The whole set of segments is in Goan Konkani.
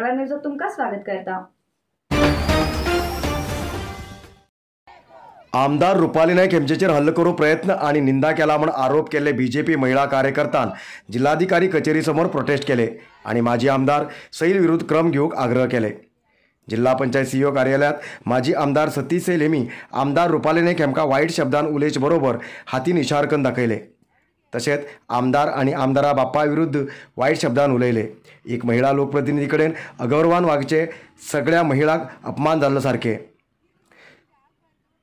कारवार न्यूजात तुमकां स्वागत करता। आमदार रुपाली नायक हेमचेर हल्लो करूंक प्रयत्न आनी निंदा केला म्हूण आरोप केल्ले बीजेपी महिला कार्यकर्त्यान जिल्हाधिकारी कचेरी समोर प्रोटेस्ट केले आनी माजी आमदार सैल विरुद्ध क्रम घेवंक आग्रह केले। जिल्हा पंचायत सीईओ कार्यालयात माजी आमदार सतीश सैल हेमी आमदार रुपाली नायक हेमकां वायट शब्दान उलयचे बरोबर हातीन इशार करून दाखयले। तशेंच आमदार आनी आमदारा बाप्पा विरुद्ध वायट शब्दान उलयले। एक महिला लोकप्रतिनिधी कडेन अगौरवान वागचे सगळ्या महिलांक अपमान जाल्लो सारके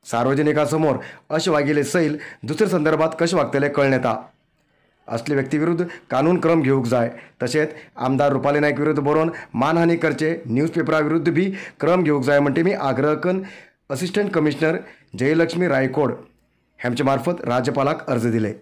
सार्वजनिकांसमोर अशें वागिल्ले सैल दुसऱ्या संदर्भात कशें वागतले कळ्ळें येता। असले व्यक्ती विरुद्ध कानून क्रम घेवंक जाय। तशेंच आमदार रुपाली नायक विरुद्ध बरोवन मानहानी करचे न्यूजपेपरा विरुद्ध बी क्रम घेवंक जाय म्हणटे मी आग्रह करून असिस्टंट कमिशनर जयलक्ष्मी रायकोड हेमचे मार्फत राज्यपालाक अर्ज दिले।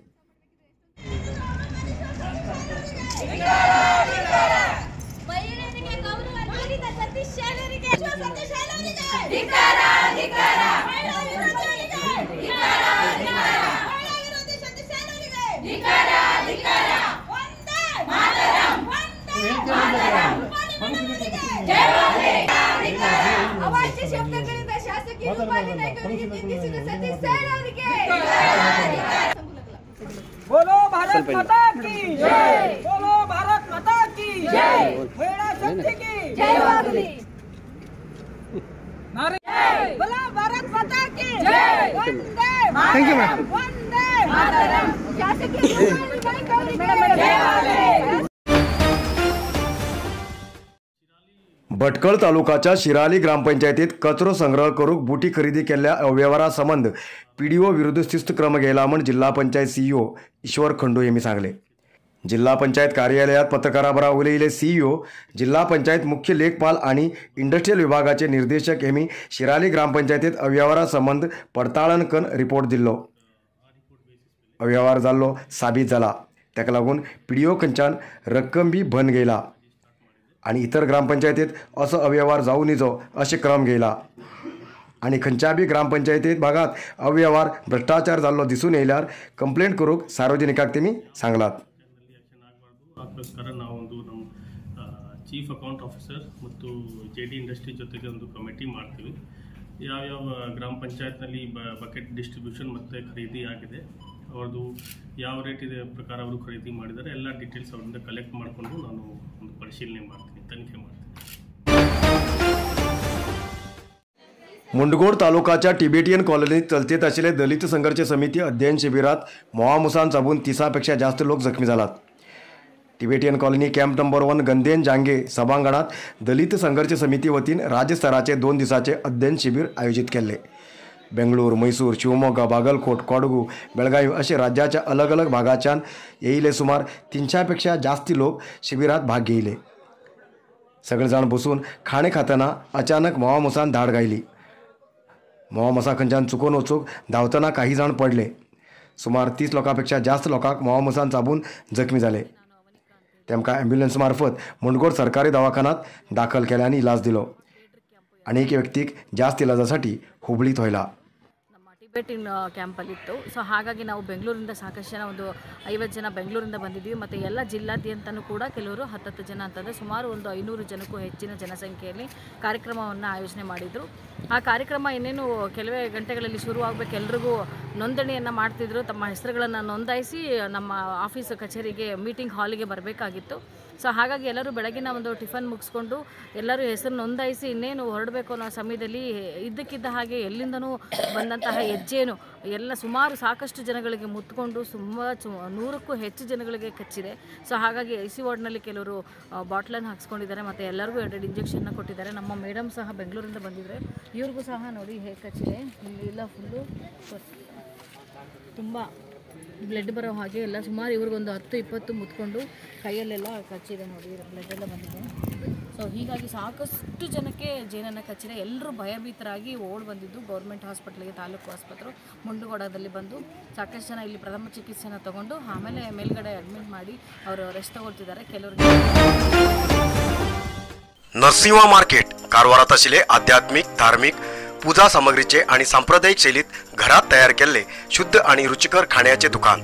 बोलो भारत माता की जय, बोलो भारत माता की जय, महिला शक्ति की जय, बोलो भारत माता की जय, वंदे मातरम, वंदे मातरम। भटकळ तालुकाच्या शिराली ग्रामपंचायतीत कचरो संग्रह करूक बुटी खरेदी केल्ल्या अव्यवहारा संबंद पीडीओ विरुद्ध शिस्त क्रम घेयला म्हूण जिल्हा पंचायत सीईओ ईश्वर खंडू यांनी सांगले। जिल्हा पंचायत कार्यालयात पत्रकाराबरोबर उलयिल्ले सीईओ जिल्हा पंचायत मुख्य लेखपाल आणि इंडस्ट्रियल विभागाचे निर्देशक यांनी शिराली ग्रामपंचायतीत अव्यवहारा संबंद पडताळण करून रिपोर्ट दिल्लो। अव्यवहार जाल्लो साबीत जाला, ताका लागून पीडीओ खंयच्यान रक्कम बी बंद घेयला आणि इतर ग्रामपंचायतीत असो अव्यवहार जाऊ नजो अशें क्रम घेयला आनी खंयच्या बी ग्रामपंचायतीत भागात अव्यवहार भ्रष्टाचार जाल्लो दिसून येयल्यार कंप्लेंट करूंक सार्वजनिकांक तेमी सांगलात। ಅದಕ್ಕೋಸ್ಕರ ನಾವೊಂದು ನಮ್ಮ ಚೀಫ್ ಅಕೌಂಟ್ ಆಫೀಸರ್ ಮತ್ತು ಜೆ ಡಿ ಇಂಡಸ್ಟ್ರಿ ಜೊತೆಗೆ ಒಂದು ಕಮಿಟಿ ಮಾಡ್ತೀವಿ. ಯಾವ್ಯಾವ ಗ್ರಾಮ ಪಂಚಾಯತ್ನಲ್ಲಿ ಬಕೆಟ್ ಡಿಸ್ಟ್ರಿಬ್ಯೂಷನ್ ಮತ್ತು ಖರೀದಿ ಆಗಿದೆ, ಅವ್ರದ್ದು ಯಾವ ರೇಟ್ ಇದೆ ಪ್ರಕಾರ ಅವರು ಖರೀದಿ ಮಾಡಿದ್ದಾರೆ, ಎಲ್ಲ ಡೀಟೇಲ್ಸ್ ಅವರಿಂದ ಕಲೆಕ್ಟ್ ಮಾಡಿಕೊಂಡು ನಾನು ಒಂದು ಪರಿಶೀಲನೆ ಮಾಡ್ತೀನಿ, ತನಿಖೆ ಮಾಡ್ತೀನಿ. मुंडगोड तालुकाच्या टिबेटियन कॉलनीत चलतेत आशिल्ले दलित संघर्ष समिती अध्ययन शिबिरात मोहामुसान चाबून 30 पेक्षा जास्त लोक जखमी जालात। टिबेटियन कॉलनी कॅम्प नंबर 1 गंदेन जांगे सभांगणात दलित संघर्ष समिती वतीन राज्यस्तराचे 2 दिसाचे अध्ययन शिबिर आयोजित केल्ले। बेंगळूर, मैसूर, शिवमोग्गा, बागलकोट, कोडगू, बेळगावी असे राज्याच्या अलग अलग भागाच्यान येयिल्ले सुमार 300 पेक्षा जास्ती लोक शिबिरात भाग घेयले। सगळे जाण बसून खाणे खातना अचानक मोहामुसान धाड घायली। मोहामसा खंयच्यान चुकोन वचूंक धांवतना काही जाण पडले। सुमार 30 लोकांपेक्षा जास्त लोकांक मोहामुसान चाबून जखमी जाले। तेमकां ॲम्ब्युलन्स मार्फत मुंडगोड सरकारी दवाखान्यात दाखल केले आनी इलाज दिलो आनी एक व्यक्तीक जास्त इलाजासाठी हुबळीत व्हेला। ಟಿಬೆಟಿನ್ ಕ್ಯಾಂಪಲ್ಲಿತ್ತು. ಸೊ ಹಾಗಾಗಿ ನಾವು ಬೆಂಗಳೂರಿಂದ ಸಾಕಷ್ಟು ಜನ, ಒಂದು 50 ಜನ ಬೆಂಗಳೂರಿಂದ ಬಂದಿದ್ದೀವಿ. ಮತ್ತು ಎಲ್ಲ ಜಿಲ್ಲಾದ್ಯಂತನೂ ಕೂಡ ಕೆಲವರು 10 ಜನ ಅಂತಂದರೆ ಸುಮಾರು ಒಂದು 500 ಜನಕ್ಕೂ ಹೆಚ್ಚಿನ ಜನಸಂಖ್ಯೆಯಲ್ಲಿ ಕಾರ್ಯಕ್ರಮವನ್ನು ಆಯೋಜನೆ ಮಾಡಿದರು. ಆ ಕಾರ್ಯಕ್ರಮ ಇನ್ನೇನು ಕೆಲವೇ ಗಂಟೆಗಳಲ್ಲಿ ಶುರುವಾಗಬೇಕು. ಎಲ್ರಿಗೂ ನೋಂದಣಿಯನ್ನು ಮಾಡ್ತಿದ್ರು. ತಮ್ಮ ಹೆಸರುಗಳನ್ನು ನೋಂದಾಯಿಸಿ ನಮ್ಮ ಆಫೀಸ್ ಕಚೇರಿಗೆ, ಮೀಟಿಂಗ್ ಹಾಲಿಗೆ ಬರಬೇಕಾಗಿತ್ತು. ಸೊ ಹಾಗಾಗಿ ಎಲ್ಲರೂ ಬೆಳಗಿನ ಒಂದು ಟಿಫನ್ ಮುಗಿಸ್ಕೊಂಡು ಎಲ್ಲರೂ ಹೆಸರು ನೋಂದಾಯಿಸಿ ಇನ್ನೇನು ಹೊರಡಬೇಕು ಅನ್ನೋ ಸಮಯದಲ್ಲಿ ಇದ್ದಕ್ಕಿದ್ದ ಹಾಗೆ ಎಲ್ಲಿಂದನೂ ಬಂದಂತಹ ಹೆಜ್ಜೆನು ಎಲ್ಲ ಸುಮಾರು ಸಾಕಷ್ಟು ಜನಗಳಿಗೆ ಮುತ್ಕೊಂಡು 100ಕ್ಕೂ ಹೆಚ್ಚು ಜನಗಳಿಗೆ ಕಚ್ಚಿದೆ. ಸೊ ಹಾಗಾಗಿ I C ವಾರ್ಡ್ನಲ್ಲಿ ಕೆಲವರು ಬಾಟ್ಲನ್ನು ಹಾಕ್ಸ್ಕೊಂಡಿದ್ದಾರೆ ಮತ್ತು ಎಲ್ಲರಿಗೂ 2 ಇಂಜೆಕ್ಷನ್ನ ಕೊಟ್ಟಿದ್ದಾರೆ. ನಮ್ಮ ಮೇಡಮ್ ಸಹ ಬೆಂಗಳೂರಿಂದ ಬಂದಿದ್ದಾರೆ. ಇವ್ರಿಗೂ ಸಹ ನೋಡಿ ಹೇಗೆ ಕಚ್ಚಿದೆ. ಇಲ್ಲಿ ಎಲ್ಲ ಫುಲ್ಲು ತುಂಬ ಬ್ಲಡ್ ಬರೋ ಹಾಗೆ ಎಲ್ಲ ಸುಮಾರು ಇವ್ರಿಗೊಂದು 10-20 ಮುತ್ಕೊಂಡು ಕೈಯಲ್ಲೆಲ್ಲ ಕಚ್ಚಿದೆ ನೋಡಿ, ಬ್ಲಡ್ ಎಲ್ಲ ಬಂದಿದೆ. ಸೊ ಹೀಗಾಗಿ ಸಾಕಷ್ಟು ಜನಕ್ಕೆ ಜೇನನ್ನು ಕಚ್ಚಿದೆ. ಎಲ್ಲರೂ ಭಯಭೀತರಾಗಿ ಓಡಿ ಬಂದಿದ್ದು ಗೌರ್ಮೆಂಟ್ ಹಾಸ್ಪಿಟ್ಲಿಗೆ, ತಾಲೂಕು ಆಸ್ಪತ್ರೆ ಮುಂಡುಗೋಡದಲ್ಲಿ ಬಂದು ಸಾಕಷ್ಟು ಜನ ಇಲ್ಲಿ ಪ್ರಥಮ ಚಿಕಿತ್ಸೆಯನ್ನು ತಗೊಂಡು ಆಮೇಲೆ ಮೇಲ್ಗಡೆ ಅಡ್ಮಿಟ್ ಮಾಡಿ ಅವರು ರೆಸ್ಟ್ ತಗೊಳ್ತಿದ್ದಾರೆ. ಕೆಲವರಿಗೆ नरसिंहा मार्केट कारवारात आशिल्ले आध्यात्मिक, धार्मिक पूजा सामग्रीचे आणि सांप्रदायिक शैलीत घरात तयार केल्ले शुद्ध आणि रुचिकर खाण्याचे दुकान।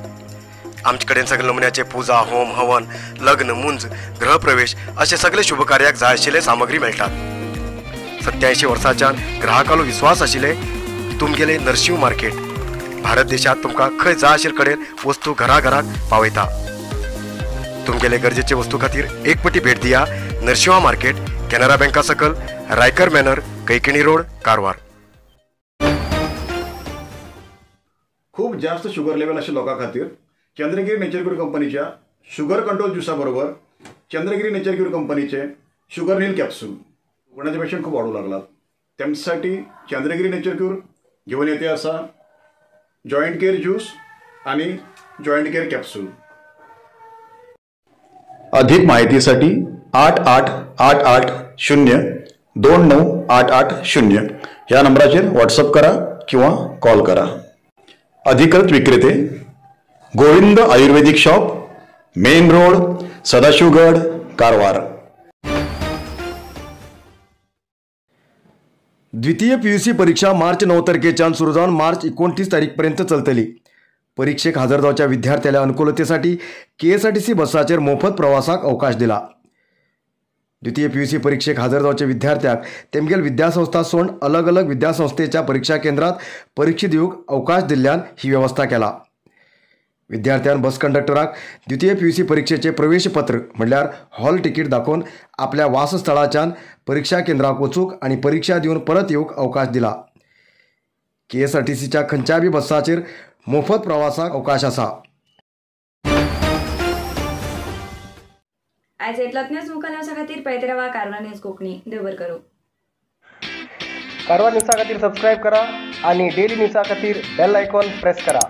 आमचे कडेन सगळे नमुन्याचे पुजा, होम, हवन, लग्न, मुंज, गृहप्रवेश असे सगळे शुभकार्याक जाय आशिल्ले सामग्री मेळटात. 87 वर्सांच्यान ग्राहकालो विश्वास आशिल्ले तुमगेले नरशिंव मार्केट भारत देशात तुमकां खंय जाय आशिल्ले कडेन वस्तू घराघराक पावयता. तुमगेले गरजेचे वस्तू खातीर एक पटी भेट दिया नरशिंवा मार्केट, कॅनरा बँका सकल, रायकर मॅनर, कैकिणी रोड, कारवार. खूप जास्त शुगर लेवल आशिल्ल्या लोकां खातीर चंद्रगिरी नेचर क्यूर कंपनीच्या शुगर कंट्रोल ज्युसा बरोबर चंद्रगिरी नेचर क्यूर कंपनीचे शुगर नील कॅप्सूल कोणाचे पेशंट खूप वाढू लागलात त्यांच्यासाठी चंद्रगिरी नेचर क्यूर घेऊन येते असा जॉईंट केअर ज्यूस आणि जॉईंट केअर कॅप्सूल. अधिक माहितीसाठी 888 8 0 2 9 8 8 0 या नंबराचेर व्हॉट्सअप करा किंवा कॉल करा. अधिकृत विक्रेते Govind Ayurvedic shop, main road, Sadashivgad, Karwar. द्वितीय पीयूसी परीक्षा मार्च 9 तारखेच्यान सुरू जावन मार्च 29 तारीख पर्यंत चलतली. परीक्षेक हजर जावच्या विद्यार्थ्याल्या अनुकूलतेसाठी केएसआरटीसी बसाचेर मोफत प्रवासाक अवकाश दिला. द्वितीय पीयूसी परीक्षेक हजर जावच्या विद्यार्थ्याक तेमगेल विद्यासंस्था सोडून अलग अलग विद्यासंस्थेच्या परीक्षा केंद्रात परीक्षा दिवंक अवकाश दिल्ल्यान ही व्यवस्था केला. विद्यार्थ्यान बस कंडक्टराक द्वितीय पीयूसी परीक्षेचे प्रवेशपत्र म्हणल्यार हॉल तिकीट दाखोवन आपल्या वासस्थळाच्यान परीक्षा केंद्राक वचूंक आनी परीक्षा दिवन परत येवंक अवकाश दिला. केएसआरटीसीच्या खंयच्याय बी बसाचेर मोफत प्रवासाक अवकाश आसा. आयज इतलोच न्यूज मुखार न्यूजा खातीर पळयत रावा कारवार न्यूज कोंकणी. देव बरें करूं. कारवार न्यूजा खातीर सबस्क्रायब करा आनी डेली न्यूजा खातीर बेल आयकॉन प्रेस करा.